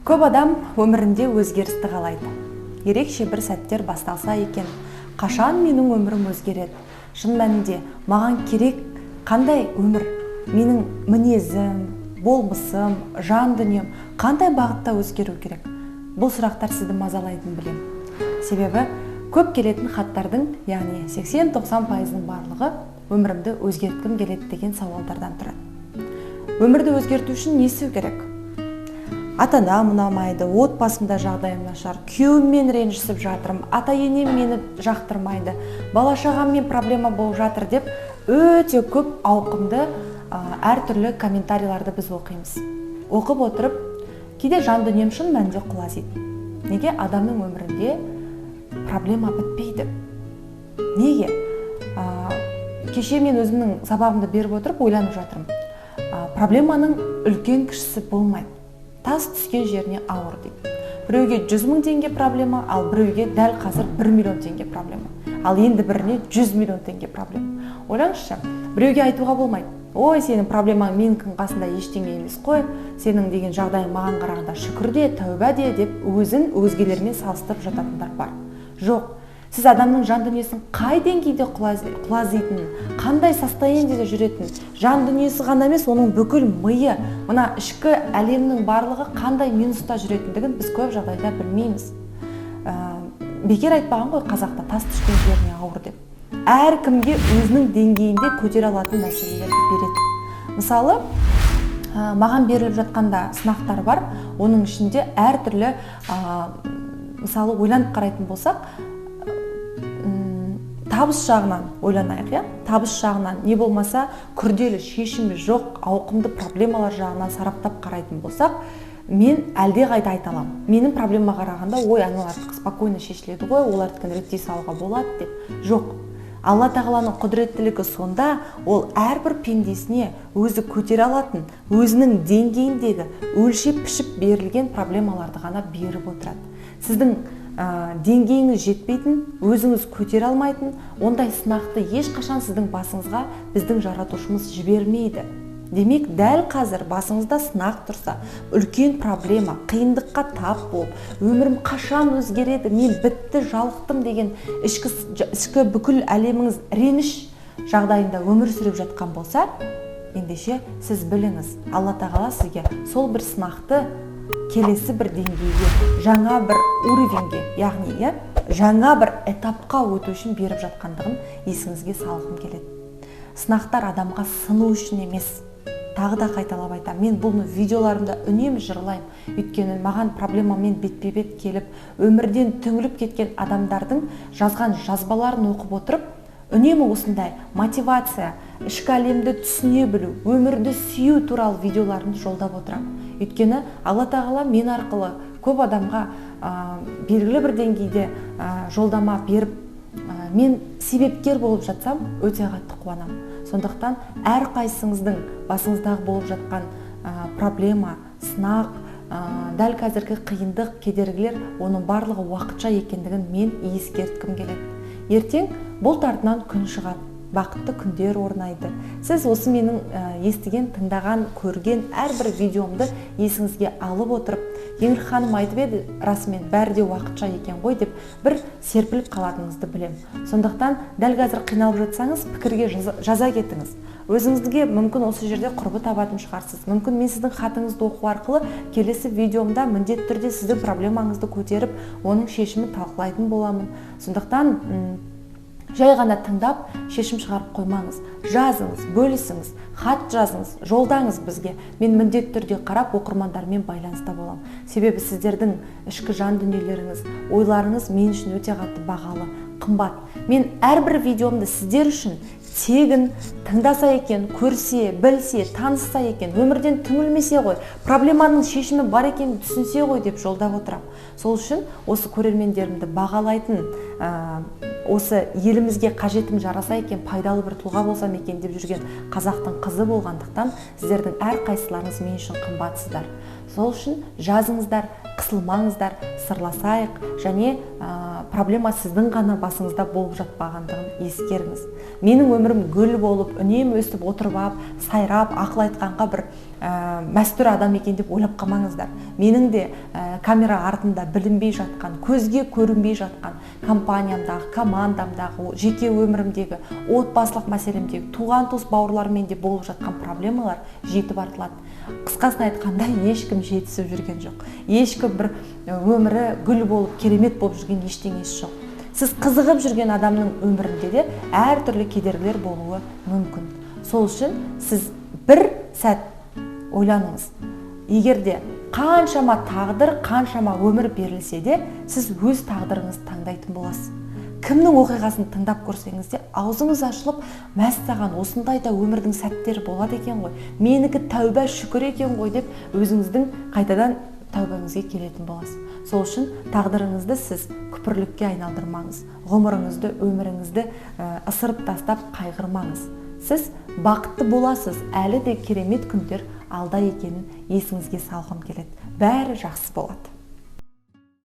Көп адам өмірінде өзгерісті қалайды. Ерекше бір сәттер басталса екен, қашан менің өмірім өзгереді? Шын мәнінде маған керек қандай өмір? Менің мінезім, болмысым, жан дүнием қандай бағытта өзгеру керек? Бұл сұрақтар сізді мазалайтынын білемін. Себебі көп келетін хаттардың, яғни 80-90%-ның барлығы өмірімді өзгерткім келеді деген сауалдардан тұрады. Өмірді өзгерту үшін не істеу керек? Ата-анам ұнамайды, отбасымда жағдайым нашар, күйеуіммен ренжісіп жатырмын, ата-енем мені жақтырмайды, бала-шағаммен проблема болып жатыр деп өте көп ауқымды әртүрлі комментарийларды біз оқимыз. Оқып отырып, кейде жан дүнием шын мәнінде құлазиды. Неге адамның өмірінде проблема бітпейді? Неге? Кеше мен өзімнің сабағымды беріп отырып ойланып жатырмын. Проблеманың үлкен кішісі болмайды. Тас түскен жеріне ауыр дейді. Біреуге 100 мың теңге проблема, ал біреуге дәл қазір 1 миллион теңге проблема. Ал енді біріне 100 миллион теңге проблема. Ойлаңызшы, біреуге айтуға болмайды. Ой, сенің проблемаң менікінің қасында ештеңе емес қой, сенің деген жағдайың маған қарағанда шүкір де, тәуба де деп өзін өзгелермен салыстырып жататындар бар. Жоқ, сіз адамның жан дүниесін қай деңгейде құлазитынын, қандай состояниеде жүретінін, жан дүниесі ғана емес, оның бүкіл миы, мына ішкі әлемнің барлығы қандай минуста жүретіндігін біз көп жағдайда білмейміз. Бекер айтпаған ғой қазақта тас түскен жеріне ауыр деп. Әркімге өзінің деңгейінде көтере алатын мәселелерді береді. Мысалы, маған беріліп жатқанда сынақтар бар, оның ішінде әртүрлі, мысалы, ойланып қарайтын болсақ, табыс жағынан ойланайық, иә? Табыс жағынан, не болмаса күрделі шешімі жоқ ауқымды проблемалар жағынан сараптап қарайтын болсақ, мен әлдеқайда айта аламын. Менің проблема қарағанда, ой, аналардікі спокойно шешіледі ғой, олардікін реттей салуға болады деп. Жоқ. Алла тағаланың құдіреттілігі сонда, ол әрбір пендесіне өзі көтере алатын, өзінің деңгейіндегі өлшеп пішіп берілген проблемаларды ғана беріп отырады. Сіздің деңгейіңіз жетпейтін, өзіңіз көтере алмайтын ондай сынақты ешқашан сіздің басыңызға біздің жаратушымыз жібермейді. Демек, дәл қазір басыңызда сынақ тұрса, үлкен проблема, қиындыққа тап болып, өмірім қашан өзгереді, мен бітті, жалықтым деген ішкі бүкіл әлеміңіз реніш жағдайында өмір сүріп жатқан болса, ендеше сіз біліңіз, Алла тағала сізге сол бір сынақты келесі бір деңгейге, жаңа бір уровеньге, яғни, иә, жаңа бір этапқа өту үшін беріп жатқандығын есіңізге салғым келеді. Сынақтар адамға сыну үшін емес. Тағы да қайталап айтамын, мен бұны видеоларымда үнемі жырлаймын. Өйткені маған проблемамен бетпе-бет келіп, өмірден түңіліп кеткен адамдардың жазған жазбаларын оқып отырып, үнемі осындай мотивация, ішкі әлемді түсіне білу, өмірді сүю туралы видеоларымды жолдап отырамын. Өйткені Алла тағала мен арқылы көп адамға белгілі бір деңгейде жолдама беріп, мен себепкер болып жатсам, өте қатты қуанамын. Сондықтан әрқайсыңыздың басыңыздағы болып жатқан проблема, сынақ, дәл қазіргі қиындық, кедергілер, оның барлығы уақытша екендігін мен ескерткім келеді. Ертең бұлт артынан күн шығады, бақытты күндер орнайды. Сіз осы менің естіген, тыңдаған, көрген әрбір видеомды есіңізге алып отырып, Еңлік ханым айтып еді, расымен бәрі де уақытша екен ғой деп бір серпіліп қалатыныңызды білемін. Сондықтан дәл қазір қиналып жатсаңыз, пікірге жаза кетіңіз. Өзіңізге мүмкін осы жерде құрбы табатын шығарсыз. Мүмкін мен сіздің хатыңызды оқу арқылы келесі видеомда міндетті түрде сіздің проблемаңызды көтеріп, оның шешімін талқылайтын боламын. Сондықтан жай ғана тыңдап, шешім шығарып қоймаңыз. Жазыңыз, бөлісіңіз, хат жазыңыз, жолдаңыз бізге. Мен міндетті түрде қарап оқырмандармен байланыста боламын. Себебі сіздердің ішкі жан дүниелеріңіз, ойларыңыз мен үшін өте қатты бағалы, қымбат. Мен әрбір видеомды сіздер үшін тегін тыңдаса екен, көрсе, білсе, танысса екен, өмірден түңілмесе ғой, проблеманың шешімі бар екенін түсінсе ғой деп жолдап отырамын. Сол үшін осы көрермендерімді бағалайтын, осы елімізге қажетім жараса екен, пайдалы бір тұлға болсам екен деп жүрген қазақтың қызы болғандықтан сіздердің әрқайсыларыңыз мен үшін қымбатсыздар. Сол үшін жазыңыздар, қысылмаңыздар. Қысылмаңыздар, сырласайық және проблема сіздің ғана басыңызда болып жатпағандығын ескеріңіз. Менің өмірім гүл болып, үнемі өстіп отырып ап, сайрап, ақыл айтқанға бір мәстүр адам екен деп ойлап қалмаңыздар. Менің де камера артында білінбей жатқан, көзге көрінбей жатқан компаниямдағы, командамдағы, жеке өмірімдегі, отбасылық мәселемдегі, туған туыс бауырлармен де болып жатқан проблемалар жетіп артылады. Қысқасын айтқанда, ешкім жетісіп жүрген жоқ. Ешкім бір өмірі гүл болып, керемет болып жүрген ештеңесі жоқ. Сіз қызығып жүрген адамның өмірінде де әртүрлі кедергілер болуы мүмкін. Сол үшін сіз бір сәт ойланыңыз. Егер де қаншама тағдыр, қаншама өмір берілсе де, сіз өз тағдырыңызды таңдайтын боласыз. Кімнің оқиғасын тыңдап көрсеңіз де, аузыңыз ашылып, мәссаған, осындай да өмірдің сәттері болады екен ғой, менікі тәуба шүкір екен ғой деп өзіңіздің қайтадан тәубаңызға келетін боласыз. Сол үшін тағдырыңызды сіз күпірлікке айналдырмаңыз, ғұмырыңызды, өміріңізді ысырып тастап қайғырмаңыз. Сіз бақытты боласыз, әлі де керемет күндер алда екенін есіңізге салғым келеді. Бәрі жақсы болады.